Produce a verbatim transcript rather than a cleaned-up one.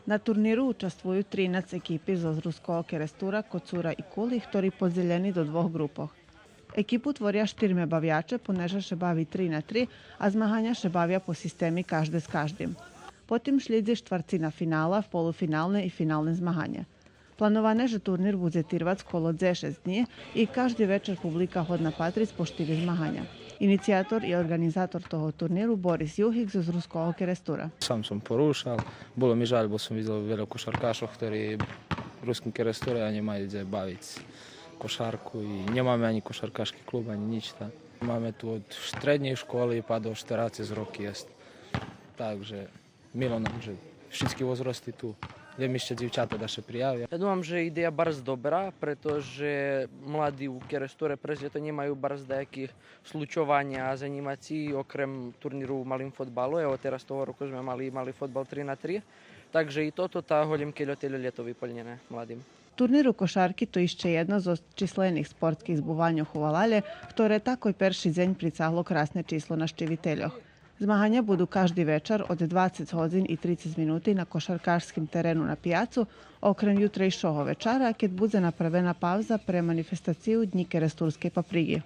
На турниру участвую тринац екипи зоз Руского Керестура, Коцура и Кули, хтори подзелєни до двох ґрупох. Екипу творя штирме бавяче, понеже ше бави три на три, а змаганя ше бавя по системи кажде з каждим. Потим шлїдзи штварцина финала, полуфиналне и финалне змаганя. Плановане же турнир будзе тирвац коло дзешец днї и кажди вечар публика годна патриц по штири змаганя. Инициятор и орґанизатор того турниру Борис Югик зоз Руского Керестура. Сам сом порушал, було ми жаль, бо сом видзел вельо кошаркашох, хтори у Руским Керестуре, а нємаю дзе бавиц кошарку и нємаме анї кошаркашки клуб, анї нїч, та. Маме ту од штреднєй школи па до штерацец роки єст. Так же мило нам же шицки возрости ту. Лєм ище дзивчата да ше приявя. Я думам же идея барз добра, прето же млади у Керестуре през лєто нємаю барз даяких случованя, занїмаци, окрем турниру у малим фодбалу. Ево, тераз того року зме мали мали фодбал три на три. Так же и тото, та голєм кельо тельо лєто виполнєне младим. Турнир у кошарки то ище єдно зоз числених спортских збуваньох у валалє, хторе такой перши дзень прицагло красне число нащивительох. Змаганя буду кажди вечар од двацец годзин и трицец минути на кошаркарским терену на пияцу, окрем ютрейшого вечара, кед будзе направена павза пре манифестацию Днї керестурскей паприґи.